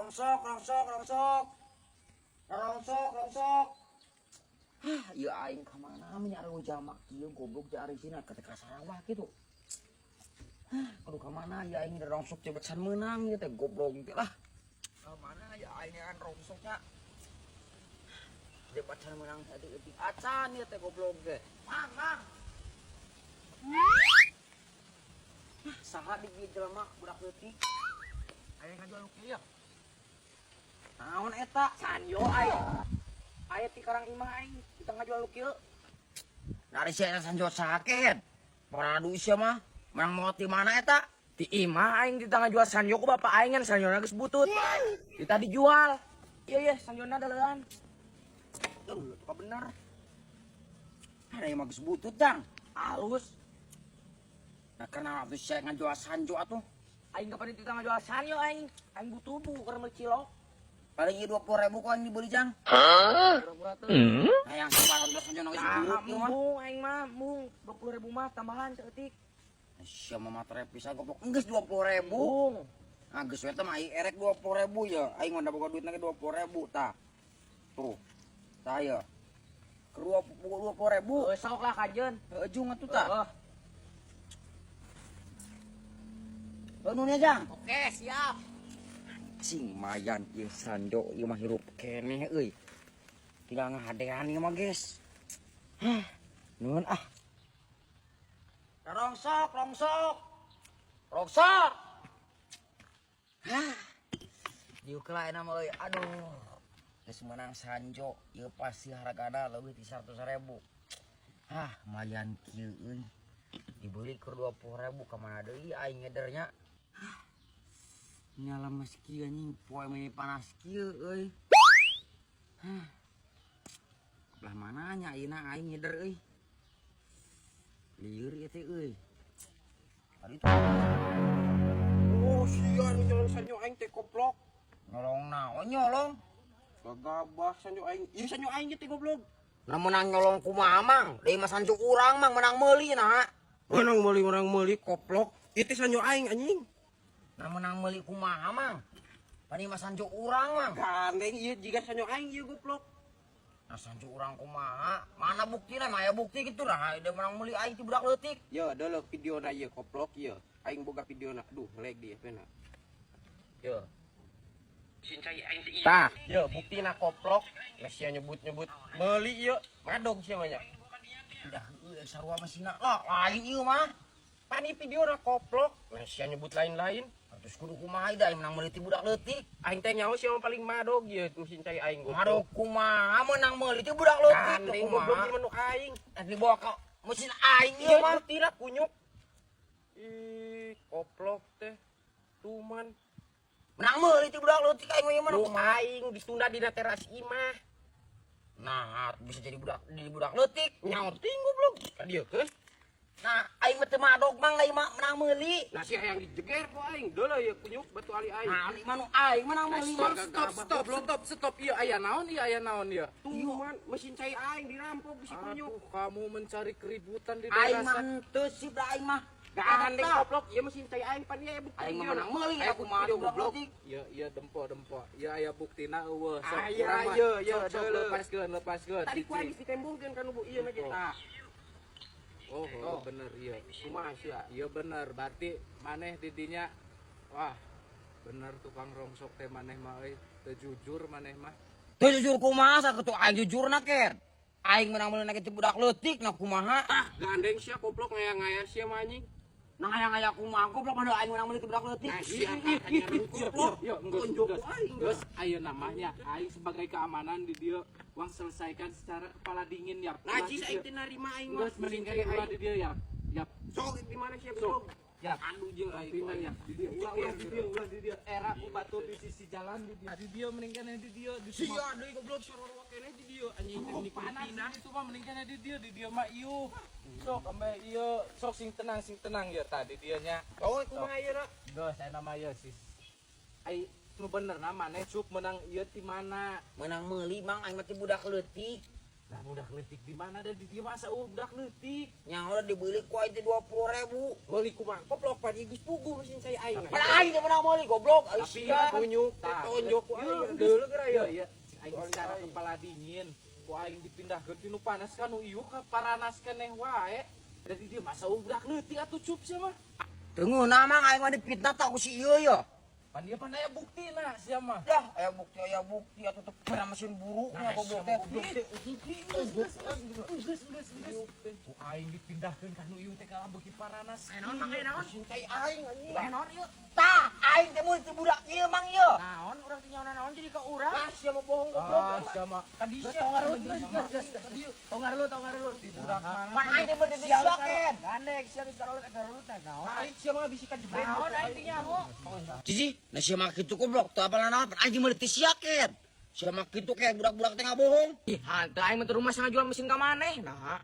Rongsok, rongsok, rongsok. Rongsok, rongsok. Hah, ieu aing ka mana nyari jalma kieu goblok jari sina ketika Sarawak gitu. Hah, kudu ka mana ya aing rongsok cepet san meunang ieu teh goblok teh lah. Ka mana ya aing kan rongsoknya. Cepet san meunang saeutik acan ieu teh goblok teh. Mang, mang. Hah, saha di dieu jelema budak leutik? Aya ngajual nu kieu. Naon eta? Sanyo aing. Aya ti karang imah aing kita ngajual nu kieu. Nari sia eta sanjo sakit. Paradu sia mah. Menang mau ti mana eta? Ti imah aing di tengah jual sanyo ku bapak aing kan sanyona geus butut. Kita dijual. Iya iya sanyona daleuan. Aduh, itu bener. Ada yang mah geus butut, Jang. Halus. Nah, kenapa tuh sia ngajual sanjo atuh? Aing kapan di tengah jual sanyo aing. Aing butuh bu keur meuli cilok. Paling ieu 20.000 kok aing dibeli, Jang. Pura-pura teu. Nah, yang sabar udah sanjo geus Nah, buruk ieu mah. embung aing mah, embung 20.000 mah tambahan saeutik. Sia mah matre pisan goblok. Geus 20.000. Embung. Nah, geus we teh mah aing erek 20.000 ya. Aing mah da boga duit lagi 20.000 tah. Tuh. Tah ya. Ke 20.000. Heuh sok lah kajeun. Heuh jung atuh tah. Heuh. Heuh nuhun ya, Jang. Oke, siap. Cing mayan ieu sanjo ieu mah hirup keneh euy. Tinggal ngahadean ieu mah geus. Hah, nuhun ah. Rongsok, rongsok. Rongsok. Hah. Diuk lah mah euy. Aduh. Geus meunang sanjo ieu pasti hargana leuwih ti 100.000. Hah, mayan kieu euy. Dibeli keur 20.000 ka mana deui aing ngedernya. Nyala meski anjing poe meni panas kieu euy. Hah. Belah mananya ayeuna aing ngeder euy. Lieur ieu teh euy. Tadi tuh Oh, sia nu nyolong sanyo aing teh goblok. Nyolong naon nyolong? Gagabah sanyo aing. Ieu sanyo aing teh goblok. Nah menang nyolong kumaha mang? Deui mah sanjo urang mang menang meuli nah. Menang meuli goblok. Ieu teh sanyo aing anjing. Nah menang meuli kumaha mang? Pani mah sanjo urang mang. Gandeng ieu jiga sanyo aing ieu goblok. Nah sanjo urang kumaha? Mana buktina? Maya bukti gitu lah. Dia menang meuli aing ti budak leutik. Yo, deuleu videona ieu goblok ieu. Aing boga videona. Duh, ngelag di HP-na. Yo. Cincai aing teh ieu. Tah, yo buktina goblok. Lah sia nyebut-nyebut meuli ieu, madog sia mah nya. Udah euy sarua mesina lah lain ieu mah. Pani videona goblok. Lah sia nyebut lain-lain. Terus kudu kumaha da menang meuli ti budak leutik. Aing teh nyaho sia mah paling madog ieu mesin cai aing goblok. Madog kumaha menang meuli ti budak leutik. Gandeng goblok ieu mah nu aing. Eh dibawa ka mesin aing ieu Ieu mah. mah tira kunyuk. Ih, koplok teh. Tuman. Menang meuli ti budak leutik aing mah Nu aing ditunda dina teras imah. Nah, bisa jadi budak di budak leutik. Nyaho ting goblok. Ka dieu keun. Nah, aing mah teu madog mang lain mah menang meuli. Nah sia yang dijeger ku aing. Deuleu ieu kunyuk batu ali aing. Nah, ieu mah nu aing menang meuli. Stop, Stop, stop, stop, stop. Iya, aya naon, iya, aya naon, iya. Tuman mesin cai aing dirampok si kunyuk. Aduh, kamu mencari keributan di Aing daerah mah saya. henteu sih da aing mah. Gandeng goblok ieu mesin cai aing pan ieu bukti. Aing mah menang meuli Aya aku mah video budak goblok. leutik. Iya, iya, dempo, dempo. Iya, aya buktina eueuh. Sok, Aya, urang mah. iya, iya, Sok, sok, deuleu. lepaskeun, lepaskeun. Tadi ku aing geus ditembongkeun kan bu ieu mah ge. Tah. Oh, oh, bener, iya. Kumaha sia? Iya bener, berarti maneh didinya wah, bener tukang rongsok teh maneh mah euy. Teu jujur maneh mah. Teu jujur kumaha sakitu aing jujurna ker. Aing menang meuli ti budak leutik na kumaha? Ah, gandeng sia goblok ngaya-ngaya sia mah anjing. Nah ngaya-ngaya kumaha goblok mah aing menang meuli ti budak leutik. Nah, sia goblok. Yo, geus, Tunjuk geus. ku aing. Geus, ayeuna mah nya aing sebagai keamanan di dieu uang selesaikan secara kepala dingin ya. Nah, cis aing teh narima aing mah. Geus mending kayak ulah di dieu ya. Yap. Sok di mana sia Sok. goblok? Yap. Aduh jeung aing. Pindah ya. Di dieu. Ulah ulah di dieu, ulah di dieu. Era ku batur di sisi jalan di dieu. Di dieu mending keneh di dieu. Di Sia deui goblok sarua keneh di dieu anjing teh Oh, panas itu mah mending keneh di dieu mah ieu. Sok ambe ieu, sok sing tenang ya tadi dieu nya. Oh, kumaha ieu na? Geus aya nama ieu sis. Ai nu bener na maneh cuk menang ieu ti mana? Menang meuli mang aing mah ti budak leutik. Lah, budak leutik di mana da di dieu masa euweuh budak leutik? Nya udah dibeli ku aing teh 20.000. Meuli kumaha koplok, pan ieu geus puguh mesin cai aing. Pan aing teh menang meuli, goblok. Aing Tapi sia. Kunyuk, Tah, tonjok ku aing. deuleu geura ya. Iya, aing secara kepala dingin. Ku aing dipindahkeun ti nu panas ka nu ieu ka paranas keneh wae. Da di dieu masa euweuh budak leutik atuh, Cup, sia mah. Tunggu nama aing mah dipitnah tak ku si ieu ya. Pan dia pan aya buktina sia mah. Dah, aya bukti atuh teu pernah mesin buruknya goblok teh. Geus, geus, geus, geus, geus. Ku aing dipindahkeun ka nu ieu teh kalah beuki paranas. Aya naon, Mang, aya naon? Mesin cai aing anjing. Aya naon ieu? Tah, aing teh meuli ti budak ieu, Mang, ieu. Naon urang teh nyaona naon jadi ka urang? Ah, sia mah bohong, goblok. Ah, sia mah. Tadi Geus sia tong ngarut, geus, geus, geus. Tong ngarut, tong ngarut. Di budak mana? Pan aing teh meuli ti sia ken. Gandeng sia geus garurut garurut teh naon? Aing sia mah bisi kajebret. Naon aing teh nyaho? Cici, nah sia mah kitu goblok, teu apal naon, pan aing meuli ti sia ken. Sia mah kitu kayak budak-budak teh ngabohong. Ih, hanteu aing mah teu rumah ngajual mesin ka maneh. Nah,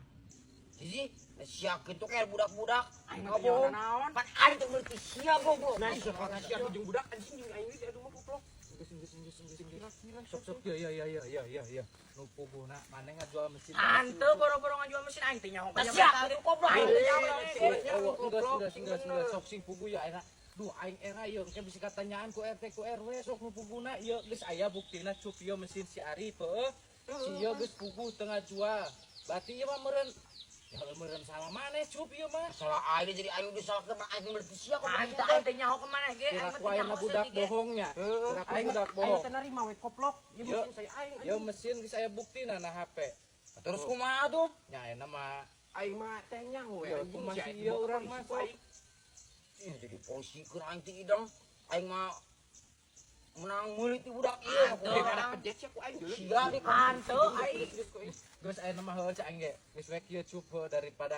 Cici, nah sia kitu kayak budak-budak aing mah teu nyaho ngabohong. naon. Pan aing teh meuli ti sia goblok. Nah, sia sia jeung budak anjing jeung aing ge aduh mah goblok. Geus, geus, geus, geus, geus. Sok sok, ya ya ya ya ya ya ya. Nu puguhna maneh ngajual mesin. Hanteu boro-boro ngajual mesin aing teh nyaho Nah sia kitu goblok aing teh nyaho. Oh, geus, geus, geus, geus, sok sing puguh ya enak. Duh, aing era ieu engke bisa katanyaan ku RT ku RW. Sok nu puguhna ieu geus aya buktina, Cup, ieu mesin si Arif heueuh. Si ieu geus puguh teu ngajual. Berarti ieu mah meureun ya meureun salah maneh, Cup, ieu mah. Salah aing jadi aing disalahkeun, pan aing meuli ti sia goblok. Aing teh aing teh nyaho ka maneh ge. Aing Kira mah ku teu aing nyaho mah budak saeutik ge. bohongnya. Kira ku Aing budak aing bohong. teh narima we koplok. Ieu Yo. mesin cai aing. Ieu mesin geus aya buktina na HP. Terus kumaha tuh? Nya ayeuna mah Aing mah teh nyaho we Ya, anjing. kumaha Sia sih ieu urang mah, ku aing. Ih, jadi polisikeun aing teh idang. Aing mah menang meuli ti budak ieu. Eh, kada pejet sia ku aing deuleu. Sia di Hanteu aing. Geus ayeuna mah heueuh cek aing ge. Geus we kieu, Cup, heuh, daripada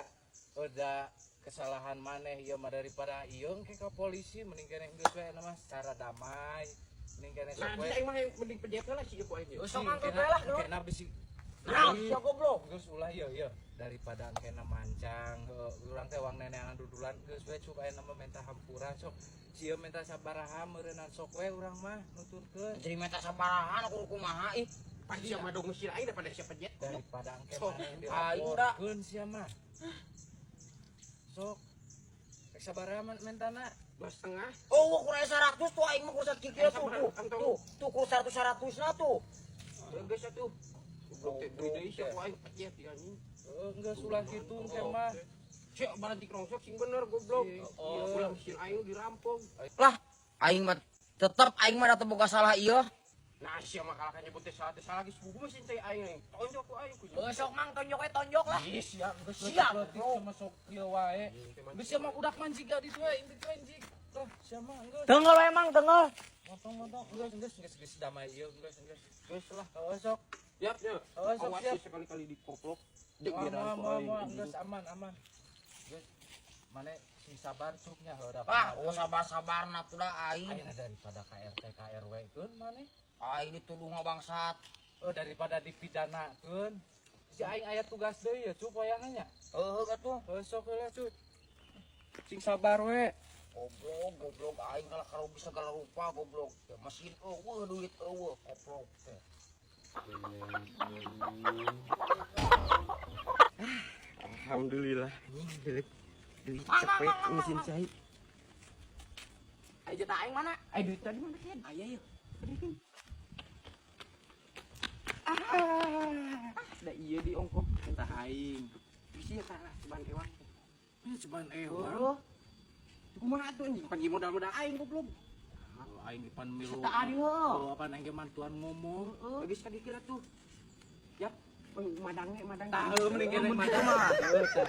udah kesalahan maneh ieu mah, daripada ieu engke ka polisi, mending keneh geus we ayeuna mah secara damai. Mending keneh Nah, sok we. aing mah mending pejet lah sih ku aing. Geus sok mangkel we lah. Kena bisi. Nah, sia goblok. Geus ulah ieu ieu daripada engkena mancang heuh, urang teh wang neneangan dudulan. Geus we, Cup, ayeuna mah minta hampura sok. Sieun minta sabaraha meureunnan sok we urang mah nuturkeun. Jadi minta sabarahan aku kumaha ih. Pasti sia mah dong mesin aing daripada sia pejet. Daripada engke Sok, maneh aing da. dilaporkeun sia mah. Sok rek sabaraha mentana? 2,5. Oh, kurang 100 tuh aing mah kurang kikil tuh. Tuh, tuh, tuh kurang 100 100 na tuh. Geus atuh. Goblok teh deui deui sia ku aing pejet ya anjing. Heeh, geus ulah kitu engke mah. Sia berarti rongsok sing bener goblok. Iya. Ulah mesin aing dirampok. Lah, aing mah tetep aing mah da teu boga salah ieu. Nah, sia mah kalah nyebut teh salah teh salah geus puguh mesin cai aing aing. Tonjok ku aing ku. Geus sok Mang tonjok we tonjok lah. Ih, sia geus Sia, leutik sama sok ieu wae. Geus sia mah udak man jiga ditu we, inti we jig. Tah, sia mah geus. Tenggel we Mang, tenggel. Motong-motong geus geus geus geus damai ieu geus geus. Geus lah, heueuh sok. Yap, ya. Oh, sok, Awas siap. sih sekali-kali dikoplok. Dek Moal geran moal ku moal aing. moal geus aman aman. Geus mane sing sabar cuknya heueuh da. Ah, oh sabar-sabarna tuh da aing. Ayeuna daripada ka RT ka RW keun maneh. Aing dituduh ngabangsat. Oh, daripada dipidanakeun. Si aing aya tugas deui ya, Cup, wayangan nya. Heueuh atuh. Heueuh sok heula, Cup. Sing sabar we. Goblok, goblok aing kalah karugi segala rupa goblok. Ya, mesin euweuh duit euweuh goblok teh. Alhamdulillah anjing duit duit cepet mesin cai. Ayo jatah aing mana? Eh, duit tadi mana Ken? Aya yeuh. Ah, da iya di ongkok entah aing. Bisi ya salah cuman ewang. Ini cuman ewang. Heueuh. Kumaha atuh anjing pan modal-modal aing goblok. Oh, aing di pan milu. Tah adi heuh. Oh, apa aing ge mantuan ngomong. Geus kadikira tuh. Yap, madangnya madang. Tah, heueuh mending kene mah. Heueuh tah.